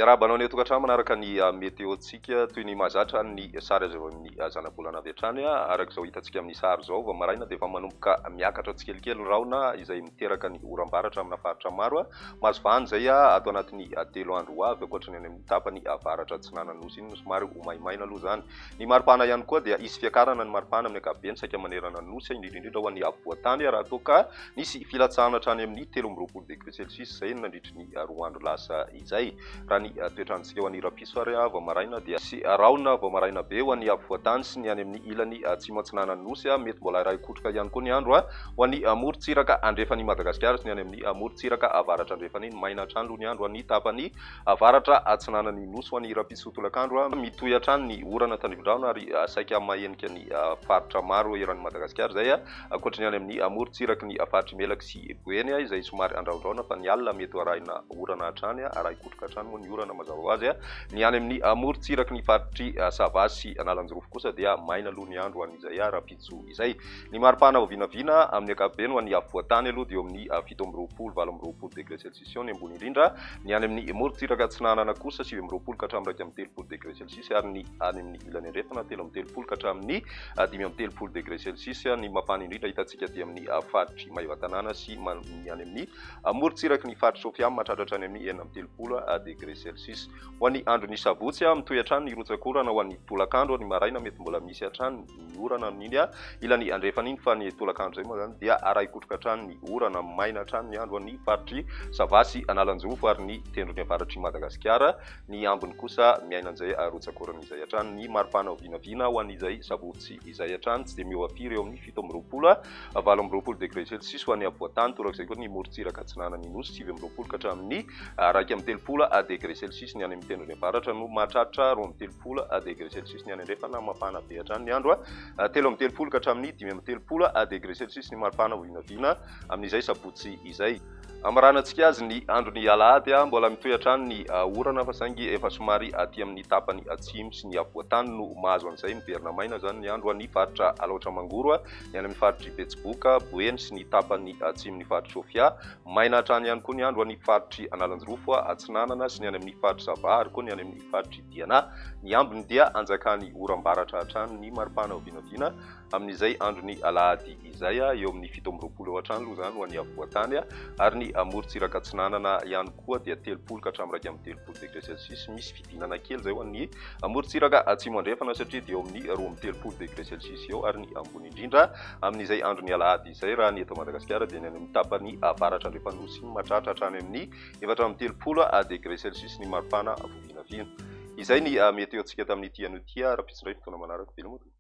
Miarahaba anao any an-tokantrano manaraka ny météo-ntsika toy ny mahazatra ny sary azo avy amin'ny zanabolana avy hatrany. Araka izao hitantsika amin'ny sary izao, vao maraina dia efa manomboka miakatra tsikelikely ny rahona izay miteraka ny oram-baratra amina faritra maro. Mahazo vahana izay ato anatin'ny 3 andro ho avy, ankoatra ny any amin'ny tapany avaratra atsinanan'ny Nosy iny no somary ho maimaina aloha izany. Ny maripana ihany koa dia hisy fiakarana ny maripana amin'ny ankapobeny saika manerana ny Nosy, indrindra indrindra ho an'ny afovoan-tany raha toa ka nisy filatsahana hatrany amin'ny 23 degré celsius izay nandritry ny 2 andro lasa izay. Raha ny toetr'androntsika ho an'ny rahampitso ary vao maraina dia hisy rahona vao maraina be ho an'ny afovoan-tany sy ny any amin'ny ilany atsimo atsinanan'ny Nosy. Mety mbola harahin-kotroka ihany koa ny andro ho an'ny morontsiraka andrefan'i Madagasikara sy ny any amin'ny morontsiraka avaratra andrefana iny. Maina hatrany aloha ny andro ho an'ny tapany avaratra atsinanan'ny Nosy ho an'ny rahampitso tolakandro. Mitohy hatrany ny orana tandrifin-drano ary saika mahenika ny faritra maro eran'i Madagasikara izay ankoatry ny any amin'ny morontsiraky ny faritr'i Melaky sy Boeny izay somary andraondraona fa ny alina mety ho arahina orana hatrany, arahin-kotroka hatrany moa ny orana mazava ho azy. Ny any amin'ny morontsiraky ny faritr'i Sava sy Analanjirofo kosa dia maina aloha ny andro ho an'izay rahampitso izay. Ny maripana vao vinavina amin'ny ankapobeny ho an'ny afovoan-tany aloha dia eo amin'ny 27, 28 degré celsius eo ny ambony indrindra, ny any amin'ny morontsiraka atsinanana kosa 29 ka hatramin'ny 31 degré celsius ary ny any amin'ny ilany andrefana 33 ka hatramin'ny 35 degré celsius. Ny mafana indrindra hitantsika aty amin'ny faritr'i Maevatanàna sy ny any amin'ny morontsiraky ny faritr'i Sofia mahatratra hatrany amin'ny 36 degré celsius. Ho an'ny andron'ny sabotsy, mitohy hatrany ny rotsak'orana ho an'ny tolakandro, ny maraina mety mbola misy hatrany ny orana amin'iny ilany andrefana iny fa ny tolakandro izay moa izany dia arahin-kotroka hatrany ny orana, maina hatrany ny andro any faritr'i Sava sy Analanjirofo ary ny tendrony avaratr'i Madagasikara. Ny ambiny kosa miaina an'izay rotsak'orana izay hatrany. Ny maripana vinavina ho an'izay sabotsy izay hatrany tsy dia miova firy eo amin'ny 27 28 degré celsius ho an'ny afovoan-tany, torak'izay koa ny morontsiraka atsinanan'ny Nosy, 29 ka hatramin'ny 31 degré celsius ny any amin'ny tendrony avaratra no mahatratra 32 degré celsius ny any andrefana, mafana be hatrany ny andro, 33 ka hatramin'ny 35 degré celsius ny maripana vinavina amin'izay sabotsy izay. Hamaranantsika azy ny andron'ny alahady, mbola mitohy hatrany ny orana fa saingy efa somary aty amin'ny tapany atsimo sy ny afovoan-tany no mahazo an'izay, miverina maina izany ny andro any faritra Alaotra Mangoro, ny any amin'ny faritr'i Betsiboka, Boeny sy ny tapany atsimon'ny faritr'i Sofia, maina hatrany ihany koa ny andro any faritr'i Analanjirofo Atsinanana sy ny any amin'ny faritr'i Sava ary koa ny any amin'ny faritr'i Diana. Ny ambiny dia anjakan'ny oram-baratra hatrany ny maripana vinavina Amin'izay andron'ny alahady izay, eo amin'ny 27 eo hatrany aloha izany ho an'ny afovoan-tany, ary ny amorontsiraka atsinanana ihany koa dia 30 ka hatramin'ny 31 degré celsius. Misy fidinana kely izay ho an'ny amorontsiraka atsimo andrefana satria dia eo amin'ny 32 degré celsius eo, ary ny ambony indrindra amin'izay andron'ny alahady izay raha ny eto Madagasikara dia ny any amin'ny tapany avaratra andrefan'ny Nosy iny mahatratra hatrany amin'ny 34 degré celsius ny maripana vao vinavina. Izay ny météo-ntsika tamin'ity anio ity, rahampitso indray fotoana manaraka. Veloma tompoko.